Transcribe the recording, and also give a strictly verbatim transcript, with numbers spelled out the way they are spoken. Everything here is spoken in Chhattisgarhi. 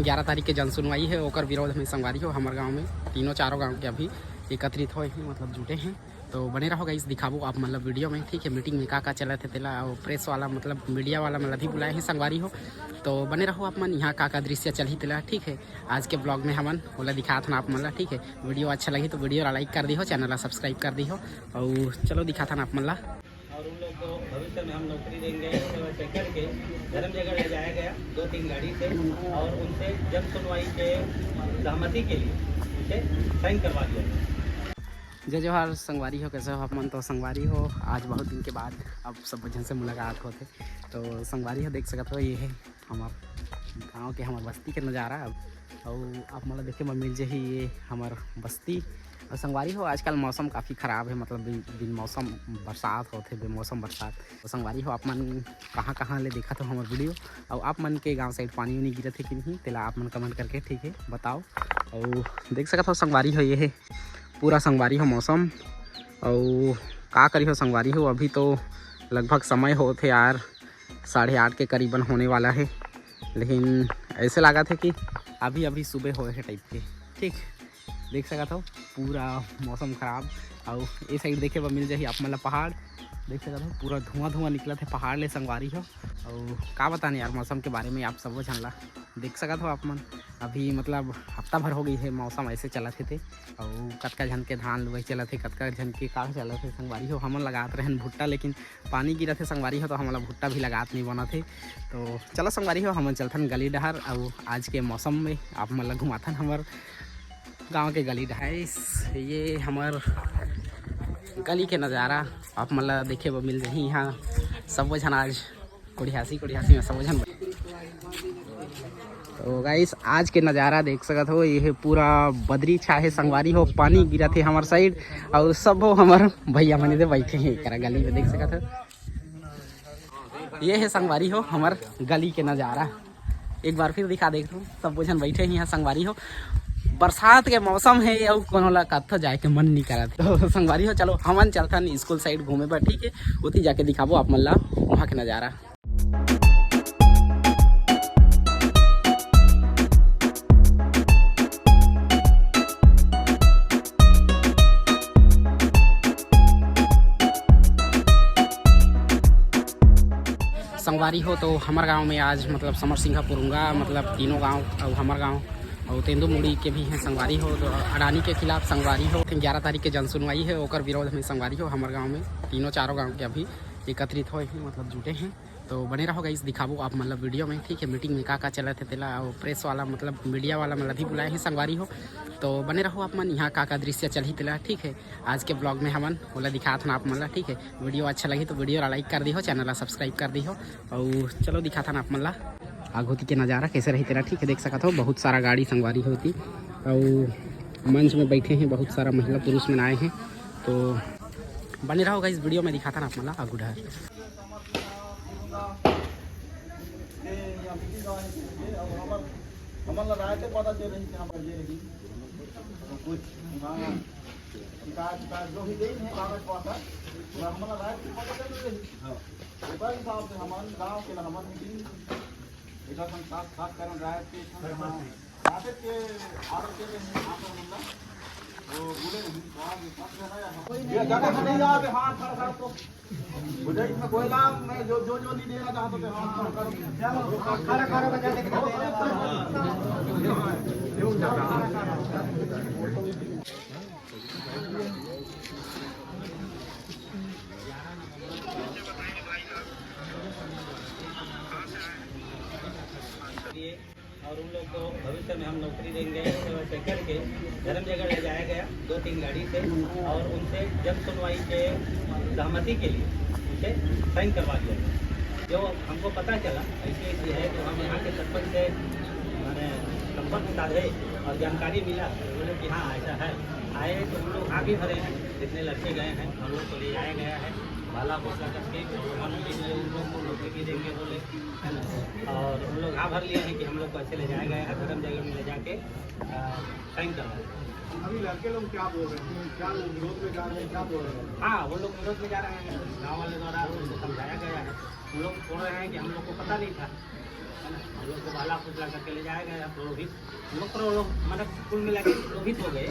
ग्यारह तारीख के जन सुनवाई हे, ओकर विरोध में संगवारी हो हमर गांव में तीनों चारों गांव के अभी एकत्रित होए हैं, मतलब जुटे हैं। तो बने रहो गाइस, दिखाबो आप मन ला वीडियो में, ठीक है। मीटिंग में का का चलत हे तेला, और प्रेस वाला, मतलब मीडिया वाला मन ला भी बुलाए हैं संगवारी हो। तो बने रहो आप मन, यहाँ का का दृश्य चलही तेला, ठीक है। आज के ब्लॉग में हमन ओला दिखात हन आप मन ला, ठीक है। वीडियो अच्छा लगी तो वीडियो ला लाइक कर दिहो, चैनल ला सब्सक्राइब कर दिहो, और चलो दिखात हन आप मन ला। और उन लोग को भविष्य में हम नौकरी देंगे, ऐसे वैसे करके धर्म जगह ले जाया गया दो तीन गाड़ी से, और उनसे जन सुनवाई के सहमति के लिए उनसे साइन करवा दिया गया। जय जोहार संगवारी हो, कैसे हो आप मन? तो संगवारी हो, आज बहुत दिन के बाद अब सब झन से मुलाकात होथे। तो संगवारी हो, देख सकत हो, ये है हमर गांव के, हमर बस्ती के नज़ारा। अब अउ आप मन ला देखे बर मिल जही ये हमर बस्ती। और संगवारी हो, आजकल मौसम काफ़ी ख़राब है, मतलब बिन, बिन मौसम बरसात होथे, बेमौसम बरसात। तो संगवारी हो, आप मन कहाँ कहाँ ले देखत हो हमर वीडियो, और आप मन के गांव साइड पानी उनी गिरत है कि नहीं, तेला आप मन कमेंट करके, ठीक है, बताओ। और देख सकत हो संगवारी हो, ये है पूरा संगवारी हो मौसम। और का करी हो संगवारी हो, अभी तो लगभग समय होत है यार, साढ़े आठ के करीबन होने वाला है, लेकिन ऐसे लागत है कि अभी अभी सुबह होए है टाइप के। ठीक, देख सकत हो पूरा मौसम खराब। और ये साइड देखे बर मिल जाही आप मन ला पहाड़, देख सकत हो पूरा धुआं धुआं निकलत है पहाड़ ले संगवारी हो। और का बताने यार मौसम के बारे में आप सबो झन ला, देख सकत हो आप मन, अभी मतलब हफ्ता भर हो गई है मौसम ऐसे चलत हे ते। और कतका झन के धान लुवई चलत हे, कतका झन के का चलत हे संगवारी हो। हमन लगात रहन भुट्टा, लेकिन पानी गिरत हे संगवारी हो, तो हमन ला भुट्टा भी लगात नहीं बनत हे। तो चलो संगवारी हो, हमन चलथन गली डहर, अउ आज के मौसम में आप मन ला घुमाथन हमर गांव के गली डहर। Guys, ये हमर गली के नज़ारा आप मन ला देखे बर मिल जाही। यहाँ सबो झन आज कोड़िहासी, कोड़िहासी में सबो झन। तो गाइस, आज के नज़ारा देख सकत हो, ये है पूरा बदरी छा है संगवारी हो, पानी गिरत है हमर साइड, और सब हो हमर भैया मन दे बैठे हैं एकरा गली में, देख सकत हो। ये है संगवारी हो हमर गली के नज़ारा, एक बार फिर दिखा देत हूँ, सब झन बैठे ही हैं संगवारी हो। बरसात के मौसम है, अउ कोनो ला कत्था जाए के मन नहीं करत। तो संगवारी हो, चलो हमन चलथन स्कूल साइड घूमे बर, ठीक है, उती जाके दिखाबो आप मन ला वहाँ के नज़ारा। संगवारी हो, तो हमर गांव में आज मतलब समर सिंघा पुरुंगा, मतलब तीनों गांव और हमर गांव और तेंदू मुड़ी के भी हैं संगवारी हो। तो अडानी के खिलाफ संगवारी हो, ग्यारह तारीख के जन सुनवाई है, ओकर विरोध में संगवारी हो हमर गांव में तीनों चारों गांव के अभी एकत्रित होए हैं, मतलब जुटे हैं। तो बने रहो गाइस, दिखाबो आप मतलब वीडियो में, ठीक है। मीटिंग में का का चलत है तेला, और प्रेस वाला, मतलब मीडिया वाला मतलब भी बुलाए हैं संगवारी हो। तो बने रहो आप मन, यहाँ का का दृश्य चलही तेला, ठीक है। आज के ब्लॉग में हमन ओला दिखात हन आप मन ला, ठीक है। वीडियो अच्छा लगी तो वीडियो ला लाइक कर दिहो, चैनल ला सब्सक्राइब कर दिहो। और चलो दिखात हन आप मन ला आगोती के नज़ारा कैसे रही तेला, ठीक है। देख सकत हो बहुत सारा गाड़ी संगवारी होती, और मंच में बैठे हैं बहुत सारा महिला पुरुष मन आए हैं। तो बने रहो गाइस, वीडियो में दिखात हन आप मन ला आगू डहर। हमन ला राय से पता चल रही कि हम ये रही। कुछ, हाँ, शिकायत, शिकायत जो भी गई है कागज पाता, वो हमन ला राय से पता चल रही। हाँ। ओकर हिसाब से हमन गांव के ला हमन मीटिंग, एकर संग खास, खास कारण राय के, हाँ, राय के ऑर्डर के रहे हैं, आप मन ला, वो बोले नहीं, तो आज ये सब जो है, हम ये जगह से नहीं जाते, हाँ, खड़ा, खड़ा, तो मुझे इसमें कोई लाभ नहीं, जो, जो, जो नहीं देना चाहते थे, हाँ, खड़ा, खड़ा। और उन लोग को भविष्य में हम नौकरी देंगे, ऐसे वैसे करके धर्म जगह ले जाया गया दो तीन गाड़ी से, और उनसे जन सुनवाई के सहमति के लिए उनसे साइन करवा दिया गया। जो हमको पता चला ऐसी ऐसी है, तो हम यहाँ के सरपंच से, मैंने संपर्क साधे और जानकारी मिला, तो बोले कि हाँ, ऐसा है। आए तो हम लोग आगे बढ़े हैं, जितने लड़के गए हैं हम लोग को ले जाया गया है, भाला भोसला करके, उन लोग को नौकरी भी देंगे बोले, है ना। और उन लोग हाँ भर लिए हैं कि हम लोग को ऐसे ले जाया गया है, धर्म जगह में ले जाके, आ, साइन करवाए। अभी लड़के लोग क्या बोल रहे हैं, क्या विरोध में जा रहे हैं, क्या बोल रहे हैं? हाँ, वो लोग विरोध में जा रहे हैं, गाँव वाले द्वारा उनको समझाया गया है। वो लोग बोल रहे हैं कि हम लोग को पता नहीं था, हम लोग को भाला कुछ लगा के ले जाएगा या पुरोहित, हम लोग पुरोहित, मतलब कुल मिला के पुरोहित हो गए।